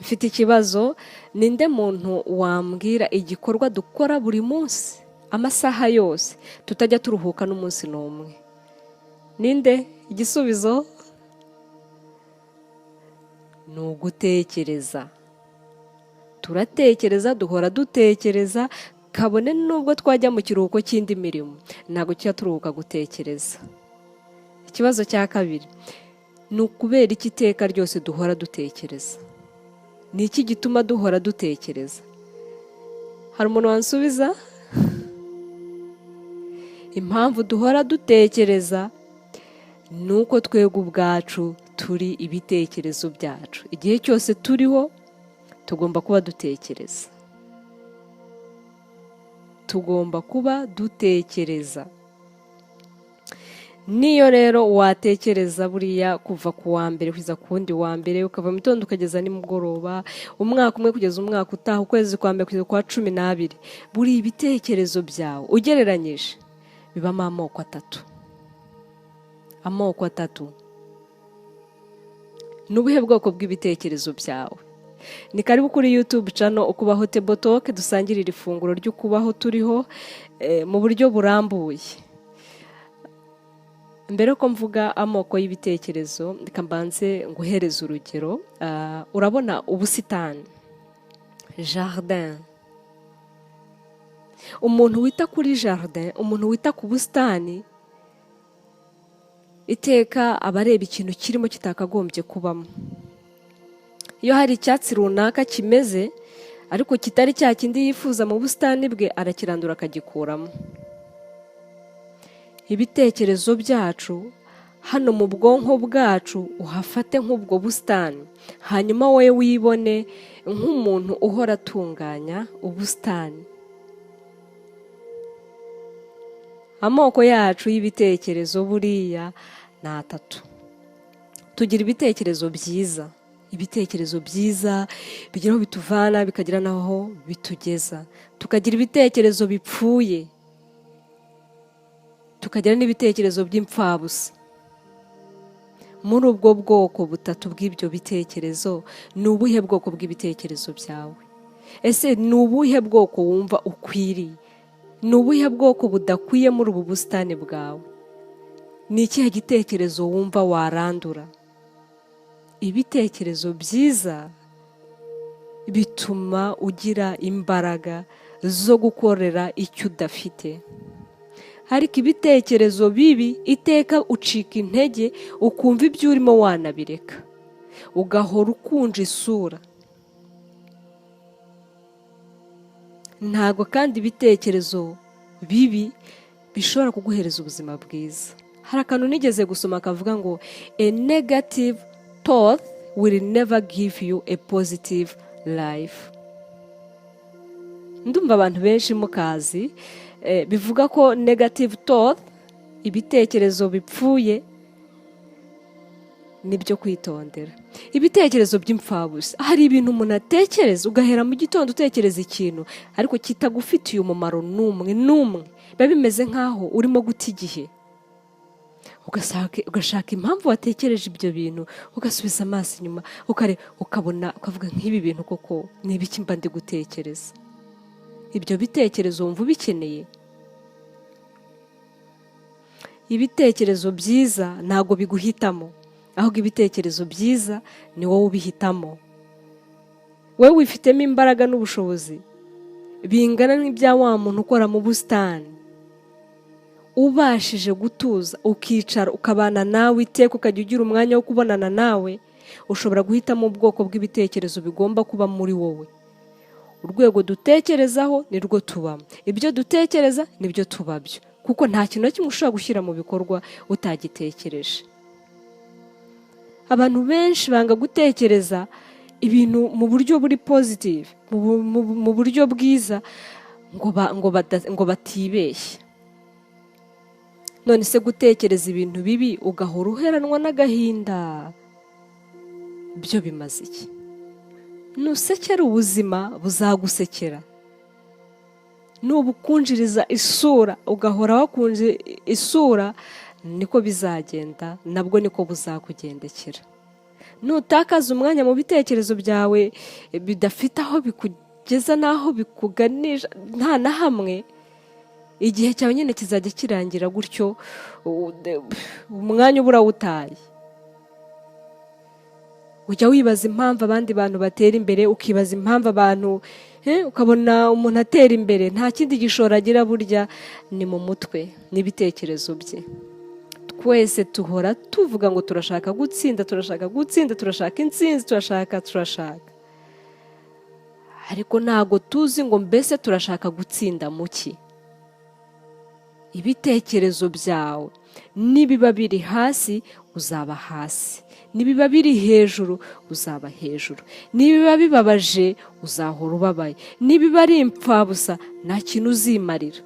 Mfite ikibazo: ninde muntu wambwira igikorwa dukora buri munsi, amasaha yose, tutajya turuhuka n'umunsi n'umwe? Ninde? Igisubizo ni ugutekereza. Turatekereza, duhora dutekereza, kabone n'ubwo twajya mu kiruhuko cy'indi mirimo, ntabwo tujya turuhuka gutekereza. Ikibazo cya kabiri ni ukubera iki iteka ryose duhora dutekereza? Ni iki gituma duhora dutekereza? Hari umuntu wansubiza? Impamvu duhora dutekereza ni uko twebwe ubwacu turi ibitekerezo byacu. Igihe cyose turiho tugomba kuba dutekereza, tugomba kuba dutekereza. Niyo rero watekereza buriya kuva ku wa mbere kugeza ku wundi wa mbere, ukava mu gitondo ukageza nimugoroba, umwaka umwe kugeza umwaka utaha, ukwezi kwa mbere kugeza kwa 12, buri ibitekerezo byawe ugereranyije bibamo amoko atatu. Amoko atatu. Ni ubuhe bwoko bw'ibitekerezo byawe? Ni karibu kuri YouTube channel Ukubaho Table Talk, dusangirira ifunguro ry'ukubaho turiho mu buryo burambuye. Mbere yuko mvuga amoko y'ibitekerezo, reka mbanze nguhereze urugero. Urabona ubusitani, jardin. Umuntu wita kuri jardin, umuntu wita ku busitani, iteka aba areba ikintu kirimo kitakagombye kubamo. Iyo hari icyatsi runaka kimeze ariko kitari cya kindi yifuza mu busitani bwe, arakirandura akagikuramo. Ibitekerezo byacu hano mu bwonko bwacu, uhafate nk'ubwo busitani, hanyuma wowe wibone nk'umuntu uhora atunganya ubusitani. Amoko yacu y'ibitekerezo buriya ni atatu. Tugira ibitekerezo byiza, ibitekerezo byiza bigira aho bituvana bikagira n'aho bitugeza. Tukagira ibitekerezo bipfuye, tukagira n'ibitekerezo by'imfabusa. Muri ubwo bwoko butatu bw'ibyo bitekerezo, ni ubuhe bwoko bw'ibitekerezo byawe? Ese ni ubuhe bwoko wumva ukwiriye? Ni ubuhe bwoko budakwiye muri ubu busitani bwawe? Ni ikihe gitekerezo wumva warandura? Ibitekerezo byiza bituma ugira imbaraga zo gukorera icyo udafite, ariko ibitekerezo bibi iteka ucika intege, ukumva ibyo urimo wanabireka, ugahora ukunja isura. Ntabwo kandi ibitekerezo bibi bishobora kuguhereza ubuzima bwiza. Hari akantu nigeze gusoma kavuga ngo "A negative thought will never give you a positive life." Ndumva abantu benshi mukazi. Bivuga ko negative thought, ibitekerezo bipfuye, nibyo kwitondera, ibitekerezo by'imfabusa. Hari ibintu umuntu atekereza, ugahera mu gitondo utekereza ikintu ariko kitagufitiye umumaro n'umwe n'umwe. Biba bimeze nk'aho urimo guta igihe. Ugashaka impamvu watekereje ibyo bintu, ugasubiza amaso inyuma, ukabona, ukavuga: "Nk'ibi bintu koko ni ibiki mba ndi gutekereza?" Ibyo bitekerezo wumva ubikeneye? Ibitekerezo byiza ntabwo biguhitamo, ahubwo ibitekerezo byiza ni wowe ubihitamo. Wowe wifitemo imbaraga n'ubushobozi bingana n'ibya wa muntu ukora mu busitani. Ubashije gutuza, ukicara, ukabana nawe iteka, ukajya ugira umwanya wo kubonana nawe, ushobora guhitamo ubwoko bw'ibitekerezo bigomba kuba muri wowe. Urwego dutekerezaho ni rwo tubamo, ibyo dutekereza nibyo tuba byo, kuko nta kintu na kimwe ushobora gushyira mu bikorwa utagitekereje. Abantu benshi banga gutekereza ibintu mu buryo buri positive, mu buryo bwiza, ngo batibeshya. None se gutekereza ibintu bibi ugahora uheranwa n'agahinda byo bimaze iki? Nusekera ubuzima buzagusekera. Nubukunjiriza isura, ugahora wakunje isura, niko bizagenda, nabwo niko buzakugendekera. Nutakaza umwanya mu bitekerezo byawe bidafite aho bikugeza n'aho bikuganisha, nta na hamwe, igihe cyawe nyine kizajya kirangira gutyo, umwanya uba urawutaye. Ujya wibaza impamvu abandi bantu batera imbere, ukibaza impamvu abantu, ukabona umuntu atera imbere nta kindi gishoro agira, burya ni mu mutwe n'ibitekerezo bye. Twese tuhora tuvuga ngo turashaka gutsinda, turashaka gutsinda, turashaka intsinzi, turashaka, turashaka, ariko ntabwo tuzi ngo mbese turashaka gutsinda mu ki? Ibitekerezo byawe nibiba biri hasi, uzaba hasi; nibiba biri hejuru, uzaba hejuru; nibiba bibabaje, uzahora ubabaye; nibiba ari impfabusa, nta kintu uzimarira.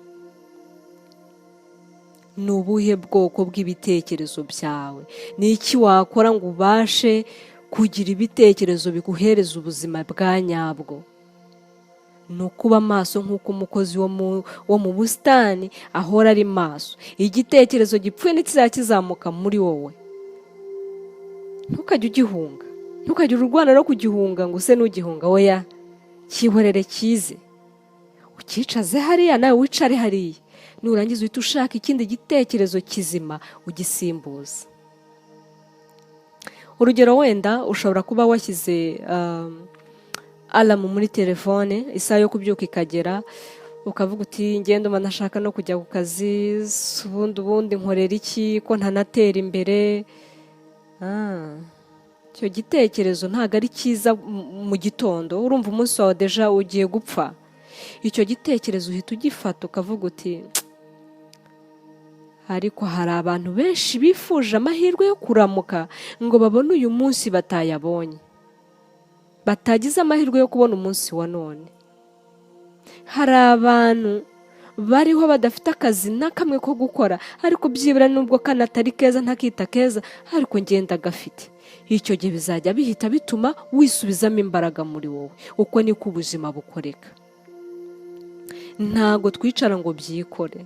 Ni ubuhe bwoko bw'ibitekerezo byawe? Ni iki wakora ngo ubashe kugira ibitekerezo biguhereza ubuzima bwa nyabwo? Ni ukuba maso nk'uko umukozi wo mu busitani ahora ari maso. Igitekerezo gipfuye ntikizajya kizamuka muri wowe, ntukajye ugihunga, ntukajye urwana no kugihunga ngo use n'ugihunga. Oya, cyihorere kize, ucyicaze hariya, nawe wicare hariya. Nurangiza uhita ushaka ikindi gitekerezo kizima ugisimbuza. Urugero, wenda ushobora kuba washyize alarm muri telefone, isaha yo kubyuka ikagera, ukavuga uti: "Ngenda umva ntashaka no kujya ku kazi, ubundi nkorera iki ko ntanatera imbere?" Icyo gitekerezo ntabwo ari cyiza mu gitondo, urumva umunsi wawe déjà ugiye gupfa. Icyo gitekerezo uhita ugifata, ukavuga uti: "Ariko hari abantu benshi bifuje amahirwe yo kuramuka ngo babone uyu munsi batayabonye, batagize amahirwe yo kubona umunsi wa none. Hari abantu bariho badafite akazi na kamwe ko gukora, ariko byibura nubwo kano atari keza, ntakita keza, ariko ngenda gafite." Icyo gihe bizajya bihita bituma wisubizamo imbaraga muri wowe. Uko niko ubuzima bukoreka, ntabwo twicara ngo byikore.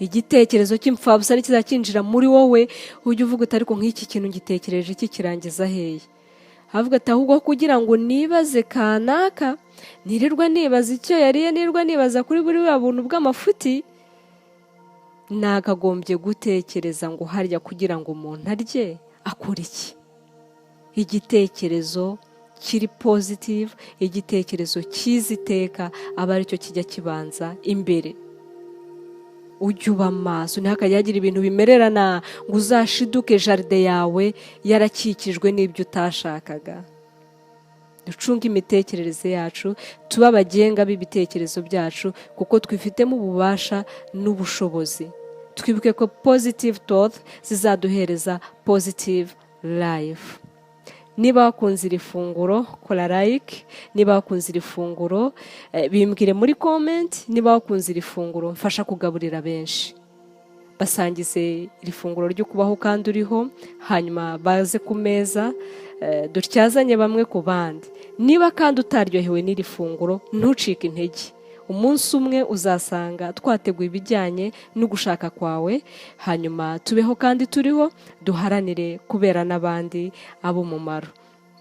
Igitekerezo cy'imfabusa nikizakinjira muri wowe, ujye uvuga uti: "Ariko nk'iki kintu ngitekereje kikirangiza hehe?" Avuga ati: "Ahubwo kugira ngo nibaze kanaka, nirirwa nibaza icyo yariye, nirirwa nibaza kuri buriya buntu bw'amafuti, nakagombye gutekereza ngo harya kugira ngo umuntu arye akora iki?" Igitekerezo kiri positive, igitekerezo cyiza, iteka aba aricyo kijya kibanza imbere. Ujye uba maso, ntihakajye hagira ibintu bimererana ngo uzashiduke jardin yawe yarakikijwe n'ibyo utashakaga. Ducunge imitekerereze yacu, tube abagenga b'ibitekerezo byacu, kuko twifitemo ububasha n'ubushobozi. Twibuke ko positive thought zizaduhereza positive life. Niba wakunze iri funguro, kora like. Niba wakunze iri funguro, bimbwire muri comment. Niba wakunze iri funguro, mfasha kugaburira benshi, basangize iri funguro ryo kubaho kandi uriho, hanyuma baze ku meza, dutyazanye bamwe ku bandi. Niba kandi utaryohewe n'iri funguro, ntucike intege. Umunsi umwe uzasanga twateguye ibijyanye no gushaka kwawe. Hanyuma tubeho kandi turiho, duharanire kubera n'abandi ab'umumaro.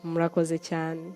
Murakoze cyane.